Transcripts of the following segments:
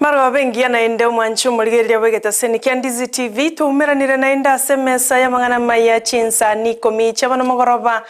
Marobe engiya naende omwanche omorigereria bw'egetaseni kia Ndizi TV, twaumeranire naende ase emesa y'amang'ana amaya chinsani ikomi chiabo nomogoroba.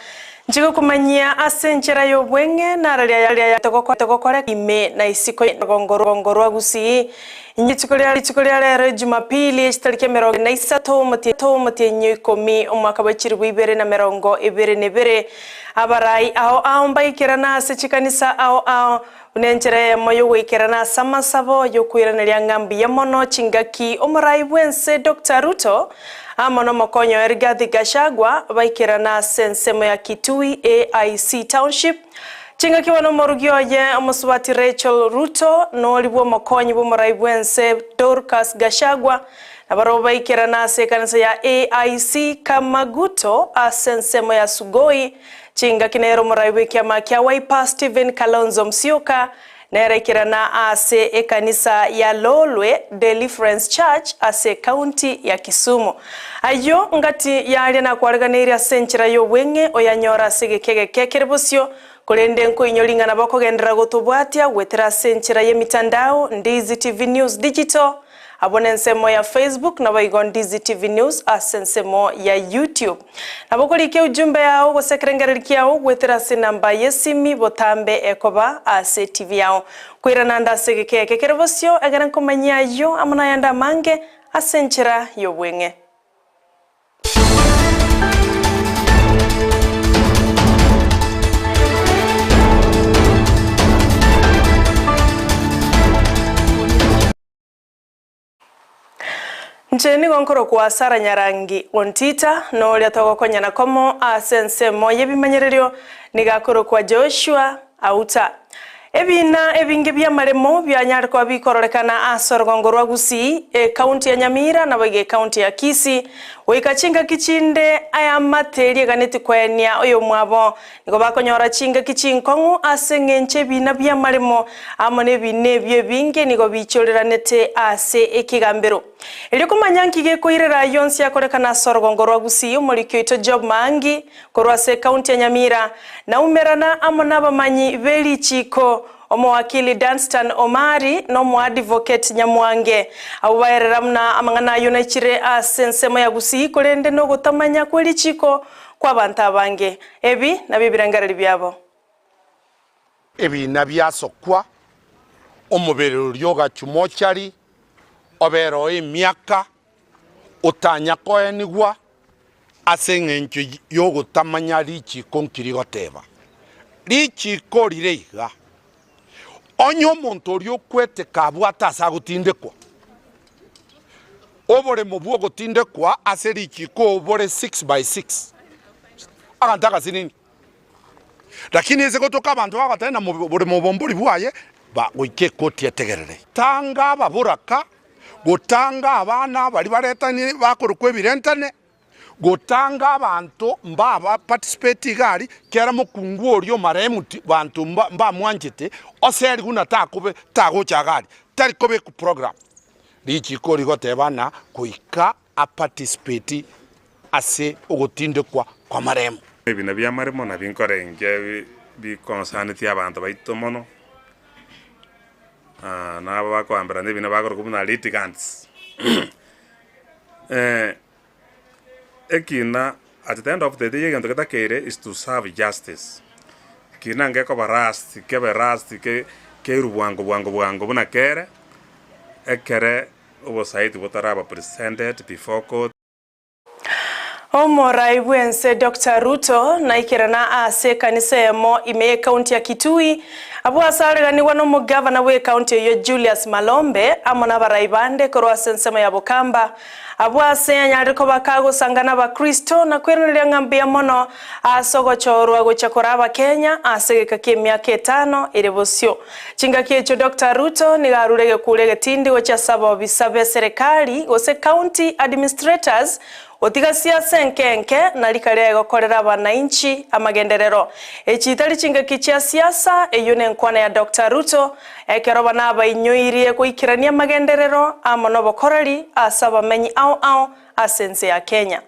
Nchigokomanyia ase enchera y'obweng'e nararia aya togokora ime na isiko y'orogongo rwa Gusii. Rituko ria rituko ria rero Ejumapili echitariki emerongo na isato omotienyi o ikomi omwaka bwe chilifu ibere na merongo ebere na ebere, abarai ao ao mbaikerana ase chikanisa ao ao Buna enchera eyemo y'ogoikerana ase amasabo y'okoiraneria ng'a mbuya mono chingaki omorai bw'ense Doctor Ruto amo nomokonyi oye Rigathi Gachagua baikerana ase ensemo ya Kitui AIC Township chingaki bono omorugi oye omosubati Rachel Ruto nori bw'omokonyi bw'omorai bw'ense Dorcas Gachagua nabarobwo baikerana ase ekanisa ya AIC Kamaguto ase ensemo ya Sugoi Chingaki nere omorai bw'ekiama kia Wiper Stephen Kalonzo Musyoka nere aikerana ase ekanisa ya Lolwe Deliverance Church ase ekaunti ya Kisumu. Ayio ngati yaria nakwareganeirie ase enchera y'obweng'e oyanyore ase egeka egeke kere bosio, korende nkoinyori ng'a nabo okogenderera gotobwatia goetera ase enchera y'emitandao Ndizi TV News Digital, Abwo nensemo ya Facebook naboigo Ndizi TV News ase ensemo ya YouTube. Nabo okorika eujumbe yao gose ekerengererio kiao goetera ase enamba yesimi botambe ekoba ase TV yao. Koirana ande ase egeka eke kere bosio egere nkomanyie ayio amo nayande amange ase enchera yobweng'e. Inche nigo nkorokwa Sara Nyarangi Ontita, na oria togokonyana komo ase ensemo y'ebimanyererio nigo akorokwa Joshua Auta. Ebiina ebinge bi'amaremo bianyare koba bikororekana ase orogongo rwa Gusii, ekaunti ya Nyamira naboigo ekaunti ya Kisii, goika chingaki chinde ayamate rieganeti koenia oyomwabo Nigo bakonyora chingaki chinkong'u ase engencho ebiina bi'amaremo amo nebiina ebio ebinge nigo biichoreranete ase ekegambero. Erio komanya nki gekoirera ayio onsi akorekana ase orogongo rwa Gusii, omoriki oito Job Maangi korwa ase ekaunti ya Nyamira naumerana amo nabamanyi be richiiko omowakili Dunstan Omari na omoadvocate Nyamwange. Abwo baerera buna amang'ana ayio naichire ase ensemo ya Gusii korende nogotamanya kwe richiiko kw'abanto abange. Ebi nabio ebirengererio biabo. Ebiina biasokwa, omobere oria ogachwa mochari, obeere oo emiaka, otanya koenigwa ase engencho y'ogotamanya richiiko nki rigoteba. Richiiko rire iga, Onye omonto oria okwete kabwate ase agotindekwa, oboremo bw'ogotindekwa ase richiiko bore 6 by 6, aganto agasinini. Lakini ase gotoka abanto bagoteba ng'a oboremo obo mbori bwaye, goika ekoti etegerere. Tanga ababoraka, gotanga abana baria baretani bakorokwa ebirentane. Gotanga abanto mbaba participate iga aria, kera mokungu oria omaremu ti banto mbamwanchete, oserigwe na takobe tagocha iga aria, tari kobekwa program. Richiko rigoteba ng'a goika a participate ase ogotindekwa kw'amaremo. Ebina bi'amaremo nabio nkorenge bikonsanetie abanto baito mono, nabo bakoamberana ebina bakorokwa buna litigants. Ekina at the end of the day egento getakeire is to serve justice. Ekina ngekoba rust, kebe rust ke keirwe bwango bwango bwango buna kere, ekere obosaiti botaraba presented before court. Omorai bw'ense Doctor Ruto naikerana ase ekanisa eyemo ime y'ekaunti ya Kitui abwo ase areganigwa nomogavana bw'ekaunti eyio Julius Malombe amo nabarai bande korwa ase ensemo ya Bokamba abwo ase anyarire koba kagosangana abakristo na kweraneria ng'a mbuya mono ase ogochorwa gochia koraa abakenya ase egeka ki'emiaka etano ere bosio. Chingaki echio Doctor Ruto nigo arure egekuro egetindi gochia ase abaobisa b'eserekari gose county administrators gotiga siasa enke enke na rika riaye gokorera abanainchi amagenderero. Echi tari chingaki chia siasa, eyio nenkwana ya Doctor Ruto ekero banabainyoirie goikerania amagenderero amo nobokoreri ase abamenyi ao ao ase ense ya Kenya.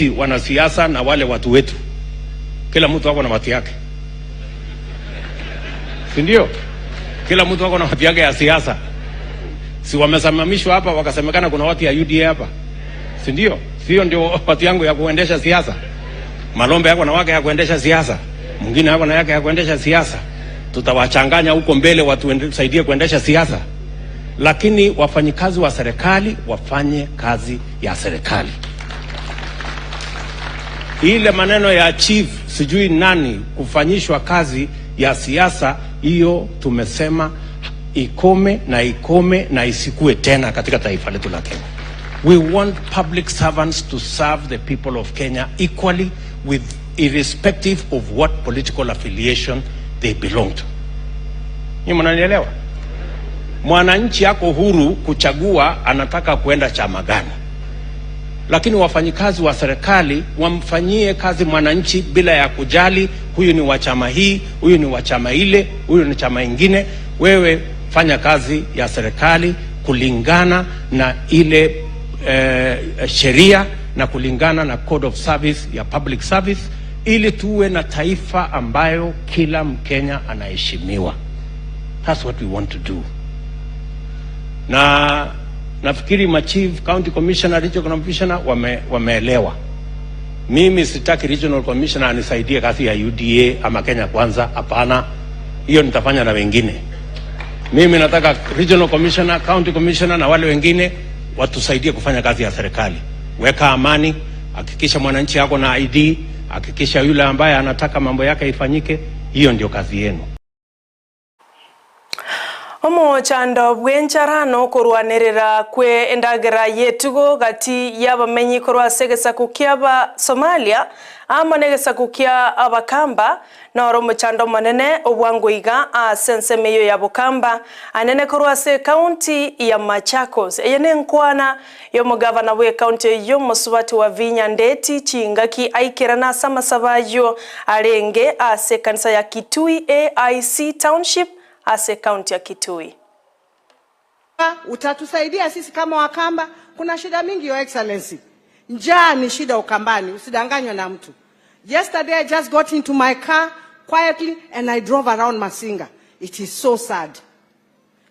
Sisi wanasiasa na wale watu wetu, kila mtu ako na watu yake, si ndio? Kila mtu ako na watu yake ya siasa. Si wamesimamishwa hapa wakasemekana kuna watu ya UDA hapa, si ndio? Sio ndio watu yangu ya kuendesha siasa? Malombe yako na wake ya kuendesha siasa, mwingine ako na yake ya kuendesha siasa. Tutawachanganya huko mbele watusaidie kuendesha siasa, lakini wafanyikazi wa serikali wafanye kazi ya serikali. Ile maneno ya chief sijui nani kufanyishwa kazi ya siasa, hiyo tumesema ikome na ikome na isikue tena katika taifa letu la Kenya. We want public servants to serve the people of Kenya equally with irrespective of what political affiliation they belong to. Ni mnanielewa? Mwananchi ako huru kuchagua anataka kuenda chama gani, lakini wafanyikazi wa serikali wamfanyie kazi mwananchi bila ya kujali huyu ni wa chama hii, huyu ni wa chama ile, huyu ni chama ingine. Wewe fanya kazi ya serikali kulingana na ile sheria na kulingana na code of service ya public service, ili tuwe na taifa ambayo kila Mkenya anaheshimiwa. That's what we want to do. Na nafikiri machief, county commissioner, regional commissioner wameelewa. Mimi sitaki regional commissioner anisaidie kazi ya UDA ama Kenya Kwanza. Hapana, hiyo nitafanya na wengine. Mimi nataka regional commissioner, county commissioner na wale wengine watusaidie kufanya kazi ya serikali. Weka amani, hakikisha mwananchi ako na ID, hakikisha yule ambaye anataka mambo yake ifanyike. Hiyo ndio kazi yenu. Omochando bw'enchara nokorwanerera kwe endagera yetugo gati y'abamenyi korwa ase egesaku kia aba Somalia amo na egesaku kia abakamba noro omochando omonene obwango iga ase ensemo eyo ya Bukamba anene korwa ase ekaunti ya Machakos. Eye na enkwana ya omogavana bwa ekaunti eywo omosubati wa Vinya Ndeti chingaki aikerana ase amasabo aywo arenge ase ekanisa ya Kitui AIC Township ase ekaunti ya Kitui. Utatusaidia sisi kama Wakamba. Kuna shida mingi, Your Excellency. Njaa ni shida Ukambani, usidanganywe na mtu. Yesterday I just got into my car quietly and I drove around Masinga. It is so sad.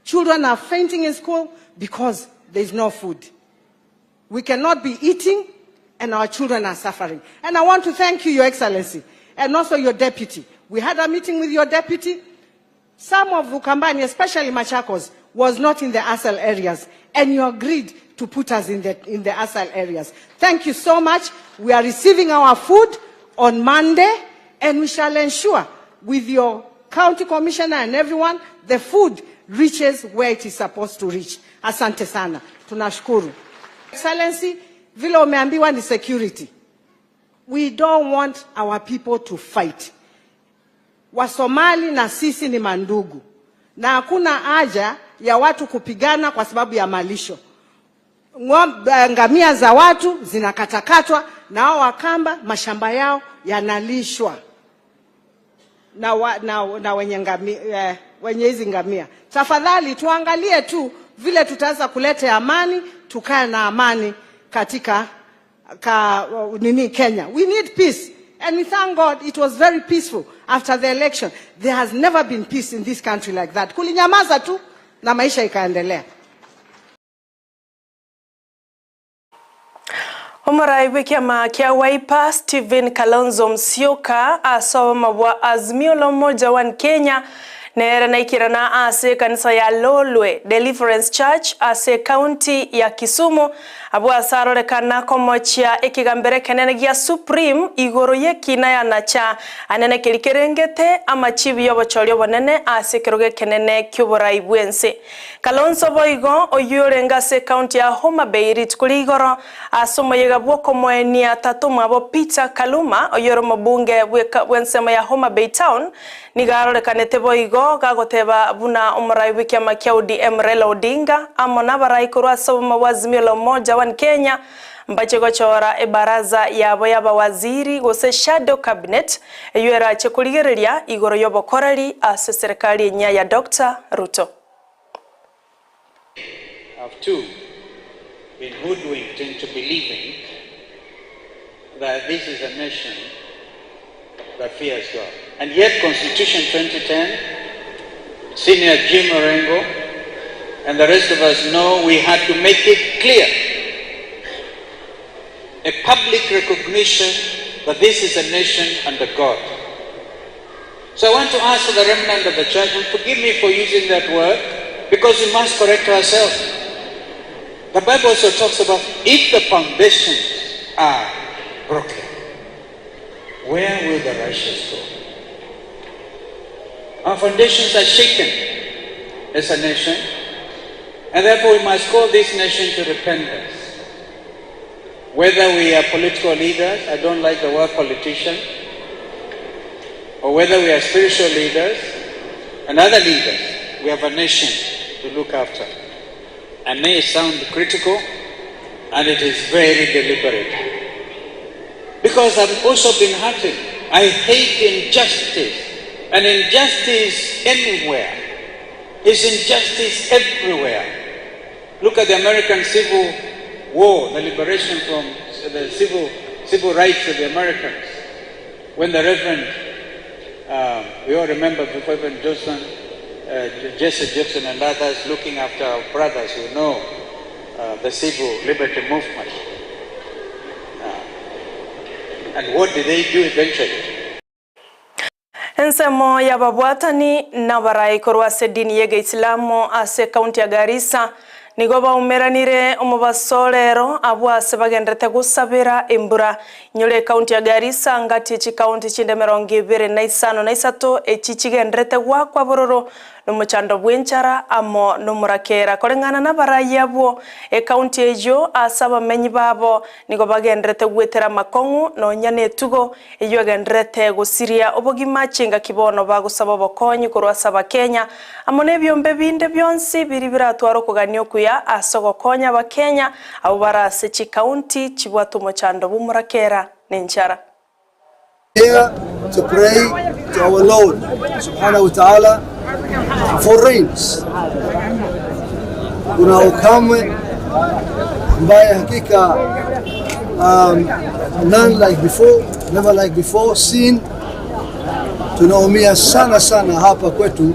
Children are fainting in school because there is no food. We cannot be eating and our children are suffering. And I want to thank you, Your Excellency, and also your deputy. We had a meeting with your deputy. Some of Ukambani, especially Machakos, was not in the ASAL areas, and you agreed to put us in the ASAL areas. Thank you so much. We are receiving our food on Monday, and we shall ensure with your county commissioner and everyone, the food reaches where it is supposed to reach. Asante sana. Tunashukuru. Excellency, vile umeambiwa ni security. We don't want our people to fight. Wasomali na sisi ni mandugu, na hakuna haja ya watu kupigana kwa sababu ya malisho. Ngamia za watu zinakatakatwa na hao Wakamba mashamba yao yanalishwa na wenye hizi ngamia. Tafadhali tuangalie tu vile tutaweza kuleta amani, tukae na amani katika Kenya. We need peace. And we thank God it was very peaceful after the election. There has never been peace in this country like that. Kulinyamaza tu na maisha ikaendelea. Omorai bw'ekiama kia Wiper Stephen Kalonzo Musyoka asoma bwa Azimio la Umoja One Kenya nere naikirana ase kanisa ya Lolwe Deliverance Church ase county ya Kisumu abwo asarorekana komochia ekigambere kenene gia Supreme igoro yekina ya nacha anene keri kerengete amachibi y'obochori obonene ase ekerogo ekenene ki'oborai bwense. Kalonzo boigo oyio orenge ase county ya Homa Bay rituko rigoro ase omoyega bw'okomoenia tata omwabo Peter Kaluma oyio ore omobunge bw'ensemo ya Homa Bay Town nigo arorekanete boigo gagoteba buna omorai bw'ekiama kia ODM Raila Odinga amo n'abarai korwa ase oboma bwa Azimio la Umoja One Kenya mbache gochora ebaraza yabo y'abawaziri gose shadow cabinet eywo erache korigereria igoro y'obokoreri ase serikali enya ya Dr. Ruto. Have too been hoodwinked into believing that this is a nation that fears God. And yet Constitution 2010, Senior Jim Orengo, and the rest of us know we had to make it clear a public recognition that this is a nation under God. So I want to ask the remnant of the church, and forgive me for using that word, because we must correct ourselves. The Bible also talks about if the foundations are broken, where will the righteous go? Our foundations are shaken as a nation, and therefore we must call this nation to repentance. Whether we are political leaders, I don't like the word politician, or whether we are spiritual leaders and other leaders, we have a nation to look after. I may sound critical, and it is very deliberate. Because I've also been hurting. I hate injustice, and injustice anywhere is injustice everywhere. Look at the American Civil War, the liberation from the civil, civil rights of the Americans. When the Reverend, we all remember Reverend Johnson, Jesse Jackson and others looking after our brothers who know the civil liberty movement. And what did they do eventually? Ensemo y'ababwatani nabarai korwa ase edini y'Egeisilamu ase ekaunti ya Garissa nigo baumeranire omobaso rero abwo ase bagenderete gosabera embura. Inyore ekaunti ya Garissa ngati chikaunti chinde 23 echi chigenderete goakwa bororo nomochando bw'enchara amo nomorakera. Koreng'ana nabarai abwo ekaunti eyio ase abamenyi babo nigo bagenderete goetera amakong'u nonya na etugo eyio egenderete gosiria obogima chingaki bono bagosaba obokonyi korwa ase abakenya amo na ebiombe binde bionsi biri biratware okogania okuya ase ogokonya abakenya abwo bare ase chikaunti chibwate omochando bw'omorakera na enchara. Here to pray to our Lord subhanahu wa ta'ala for rains. Kuna ukame ambaye hakika none like before, never like before seen. Tunaumia sana sana hapa kwetu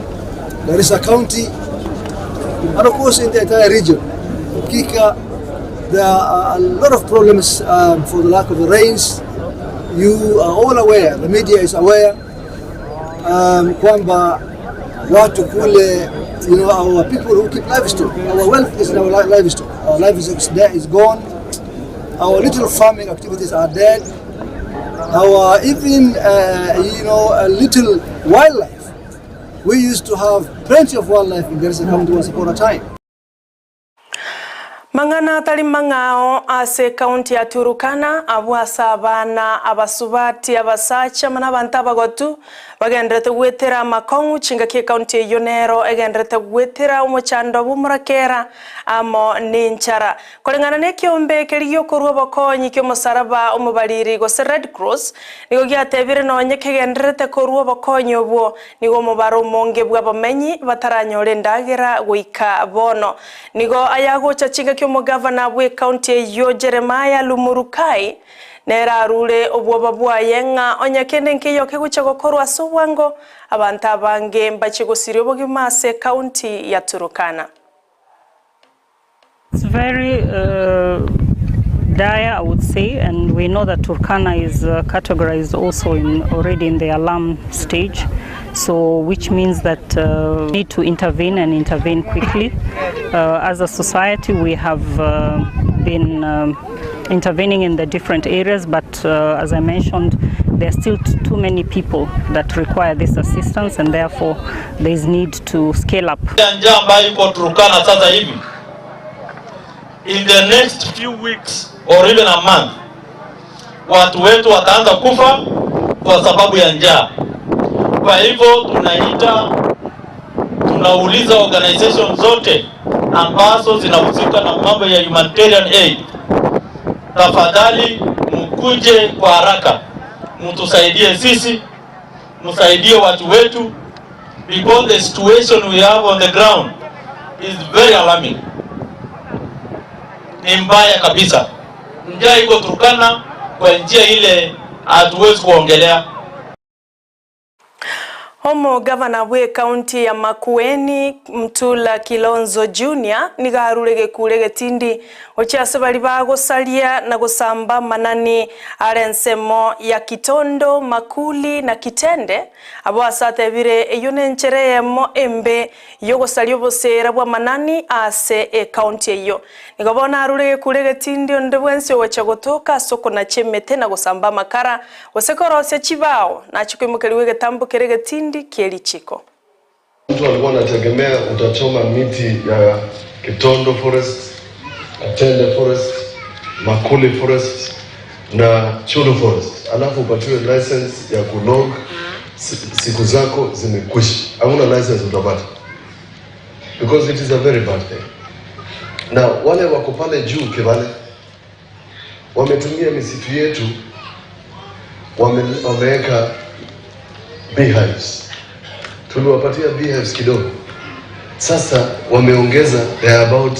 Garissa County and of course in the entire region. Hakika there are a lot of problems for the lack of the rains. You are all aware, the media is aware kwamba watu kule, our people who keep livestock, our wealth is in our livestock. Our livestock is there, is gone. Our little farming activities are dead. Our even, a little wildlife. We used to have plenty of wildlife in Garissa County once upon a time. Mang'ana atari mang'ao ase ekaunti ya Turukana abwo ase abana abasubati abasacha amo na abanto abagotu bagenderete gwetera amakong'u chingaki ekaunti eyio nero egenderete gwetera omochando bw'omorakera amo na enchara. Koreng'ana na ekiombe keria giokorwa obokonyi kia omosaraba omobariri gose Red Cross nigo giatebire nonye kegendererete korwa obokonyi obwo nigo omobaro omonge bwa abamenyi bataranyora endagera goika bono. Nigo ayagocha chingaki omogavana bwa ekaunti eyio Jeremiah Lumurukai nere arure obwoba bwaye ng'a onye kende nkeiyo kegocha gokorwa ase obwango abanto abange mbache gosiria obogima ase ekaunti ya Turukana. It's very dire, I would say, and we know that Turkana is categorized also in, already in the alarm stage, so which means that we need to intervene and intervene quickly. As a society, we have been intervening in the different areas, but as I mentioned, there are still too many people that require this assistance, and therefore there is need to scale up. Njaa ambayo iko Turkana sasa hivi, in the next few weeks or even a month, watu wetu wataanza kufa kwa sababu ya njaa. Kwa hivyo tunaita, tunauliza organization zote ambazo zinahusika na mambo ya humanitarian aid, tafadhali mkuje kwa haraka, mtusaidie sisi, msaidie watu wetu, because the situation we have on the ground is very alarming. Ni mbaya kabisa. Njaa iko Turkana. kwa njia ile hatuwezi kuongelea. Omogavana bw'ecounty ya Makueni, Mtula Kilonzo Junior, nigo arure gekure egetindi gochia ase baria bagosaria na gosamba amanani are ensemo ya Kitondo, Makuli na Kitende, abwo ase atebire eyio nenchera eyemo embe y'ogosaria oboseera bw'amanani ase ecounty eyio. Nigo bono arure gekure egetindi onde bwensi ogochia gotoka ase okonacha emete na gosamba amakara, gose korosia chibao, nachie koimokerigwa egetambo kere egetindi kie richiko. Mtu alikuwa anategemea utachoma miti ya Kitondo forest, Katende forest, Makuli forest na Chulu forest, alafu upatiwe license ya kulog, siku zako zimekwisha, hakuna license utapata because it is a very bad thing. Na wale wako pale juu Kivale wametumia misitu yetu, wameweka beehives. Tuliwapatia beehives kidogo, sasa wameongeza, there are about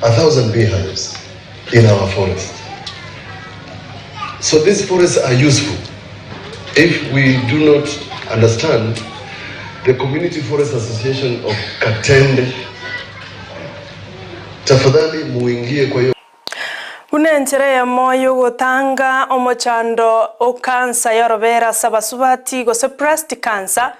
1,000 beehives in our forest. So these forests are useful. If we do not understand the Community Forest Association of Katende, tafadhali muingie kwa hiyo. Buna enchera eyemo y'ogotanga omochando o cancer y'orobere ase abasubati gose breast cancer,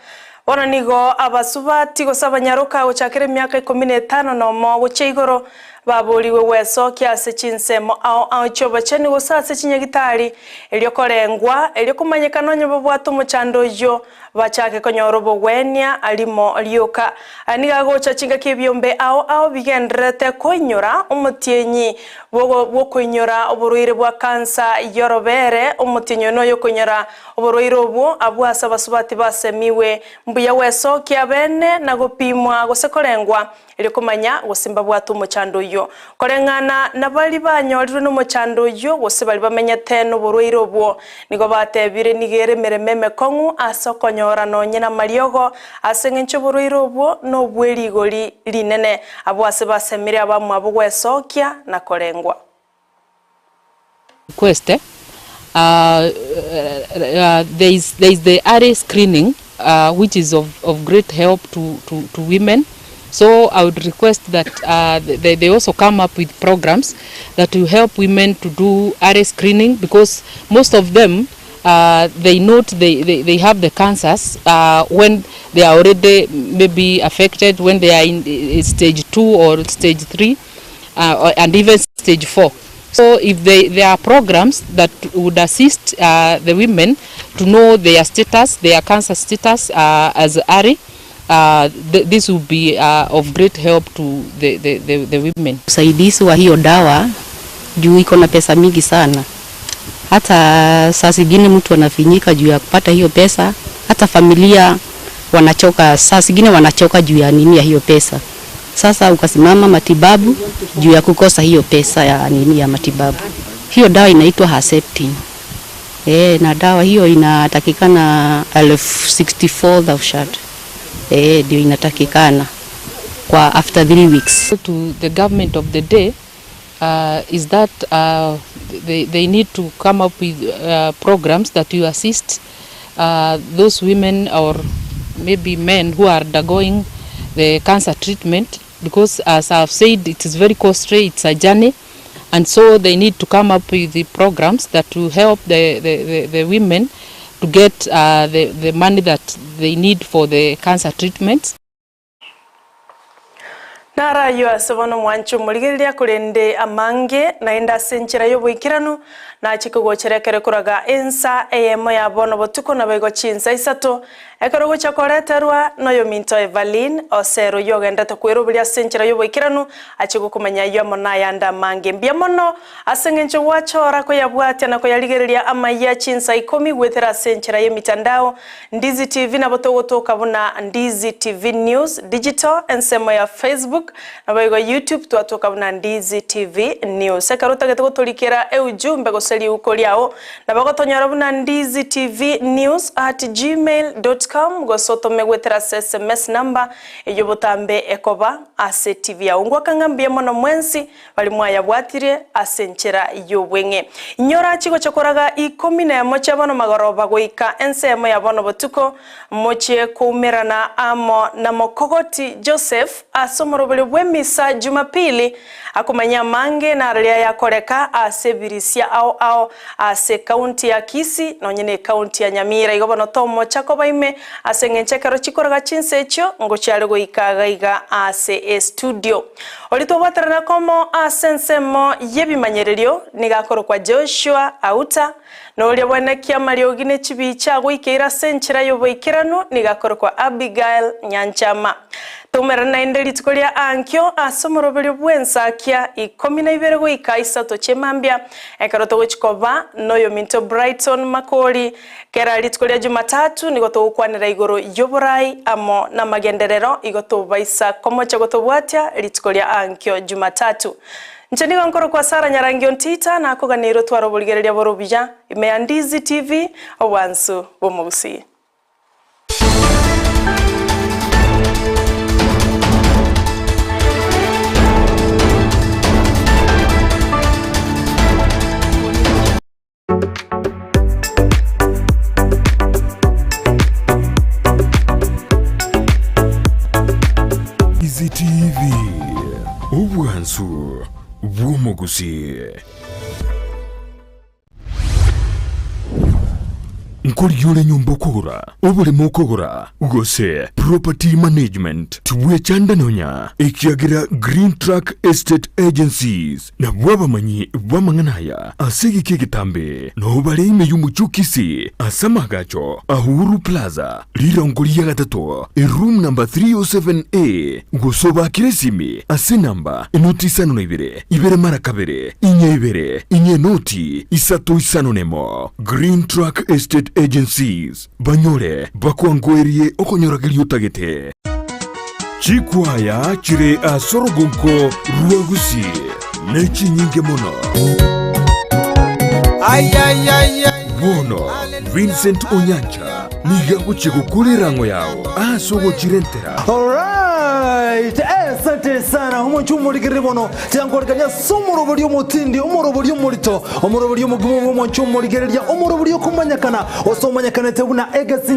bono nigo abasubati gose abanyaroka gochakera emiaka ikomi na etano nomo gochia igoro Baborigwe gwesokia ase chinsemo ao ao chi'obochenu gose ase chinyagitari, erio korengwa, erio komanyekana onye babwate omochando oyio, bachake konyora obogwenia rimo rioka. Aya nigo agocha chingaki ebiombe ao ao bigendererete koinyora omotienyi bw'okoinyora oborwaire bwa kansa y'orobere, omotienyi oyo noyokoinyora oborwaire obwo abwo ase abasubati basemiwe mbuya gwesokia bene na gopimwa gose korengwa Erio komanya gose mbabwate omochando oyio. Koreng'ana na baria banyorirwe nomochando oyio, gose baria bamenyete noborwaire obwo, nigo batebire nigo ere emeremo emekong'u ase okonyora nonye namariogo, ase engencho oborwaire obwo nobwe rigori rinene, abwo ase basemire abamwabo gwesokia na korengwa. Request there is there is the early screening which is of of great help to to to women so I would request that they they also come up with programs that will help women to do early screening because most of them they note they they they have the cancers when they are already maybe affected when they are in stage 2 or stage 3 and even stage 4. So if they, there are programs that would assist uh, the women to know their status, their cancer status uh, as early, uh, th this will be uh, of great help to the, the, the, the women. Usaidizi wa hiyo dawa juu iko na pesa mingi sana, hata saa zingine mtu anafinyika juu ya kupata hiyo pesa, hata familia wanachoka, saa zingine wanachoka juu ya nini ya hiyo pesa. Sasa ukasimama matibabu juu ya kukosa hiyo pesa ya nini ya matibabu. Hiyo dawa inaitwa Herceptin. E, na dawa hiyo inatakikana elfu 64,000. E, ndio inatakikana kwa after 3 weeks. To the government of the day uh, is that uh, they, they need to come up with uh, programs that will assist uh, those women or maybe men who are undergoing the cancer treatment because as I've said it is very costly, it's a journey and so they need to come up with the programs that will help the, the, the, the women to get uh, the, the money that they need for the cancer treatments. Naro ayio ase bono mwanche omorigereria, korende amange naende ase enchera y'oboikeranu nache kogochera ekero ekoraga ensa eyemo ya bono botuko naboigo chinsa isato, ekero ogochia koreterwa noyominto Evalyn, ose ere oyio ogenderete kweroberia ase enchera y'oboikeranu ache gokomanya ayio amo nayande amange. Mbuya mono ase engencho gwachora koyabwatia na koyarigereria amayia chinsa ikomi goetera ase enchera y'emitandao Ndizi TV nabo togotoka buna Ndizi TV News Digital ensemo ya Facebook naboigo YouTube twatoka buna Ndizi TV News. Ekero otagete gotorikera eujumbe gose riuko riao nabo ogotonyora buna Ndizi TV News at gmail dot. com gose otome goetera ase sms number eyio botambe ekoba ase TV yao. Ngwaka ng'a mbuya mono mwensi baria mwayabwatirie ase enchera y'obweng'e. Inyora chigocha koraga ikomi nemo chia bono magoroba goika ensemo ya bono botuko, mochie koumerana amo na mokogoti Joseph ase omoroberio bw'emisa Jumapili, akomanya amange nararia ayakoreka ase ebirisia ao ao ase ekaunti ya Kisii nonye ne ekaunti ya Nyamira. Igo bono tomocha koba ime ase eng'encho ekero chikoraga chinsa echio ngochiare goika iga iga ase estudio. Oria twabwaterana komo ase ensemo y'ebimanyererio nigo akorokwa Joshua Auta, na oria bwenekia amariogi ne chibicha agoikeire ase enchera y'oboikeranu nigo akorokwa Abigail Nyanchama. Toumerane naende rituko ria ankio ase omoroberio bw'ensakia ikomi na ibere goika isato chi'emambia, ekero togochia koba noyominto Brighton Makori. Kera rituko ria Jumatatu nigo togokwanera igoro y'oborai amo namagenderero, igo tobaisa komocha gotobwatia rituko ria ankio Jumatatu. Inche nigo nkorokwa Sarah Nyarangi Ontita, nakoganeire otware oborigereria bore obuya ime ya Ndizi TV, obwansu bw'omogusii. Easy TV, obwansu bw'omogusii. Nkorigia ore nyomba okogora, oboremo okogora, gose property management, tibwechanda nonya, ekiagera Green Track Estate Agencies nabwo abamanyi b'amang'ana aya ase egeka egetambe, nao bare ime y'omochie o Kisii ase amaagacho a Uhuru Plaza, rirongo ria gatato, eroom number 307A, gose obaakere esimi ase enamba enoti isano na ibere, ibere mara kabere, inya ibere, inya enoti isato isano nemo. Green Track Estate Agencies, banyore bakwangoerie okonyorageria otagete. Chikwaya chire ase orogonko rwa Gusii nechinyinge mono. Bono Vincent Onyancha nigo agochia gokora erang'o yao ase ogochirentera. Alright, asante sana omonche omorigereri bono tiankorekania ase omorobori omotindi omorobori omorito omorobori omogima bw'omonche omorigereria omorobori okomanyekana ose omanyekanete buna egesi.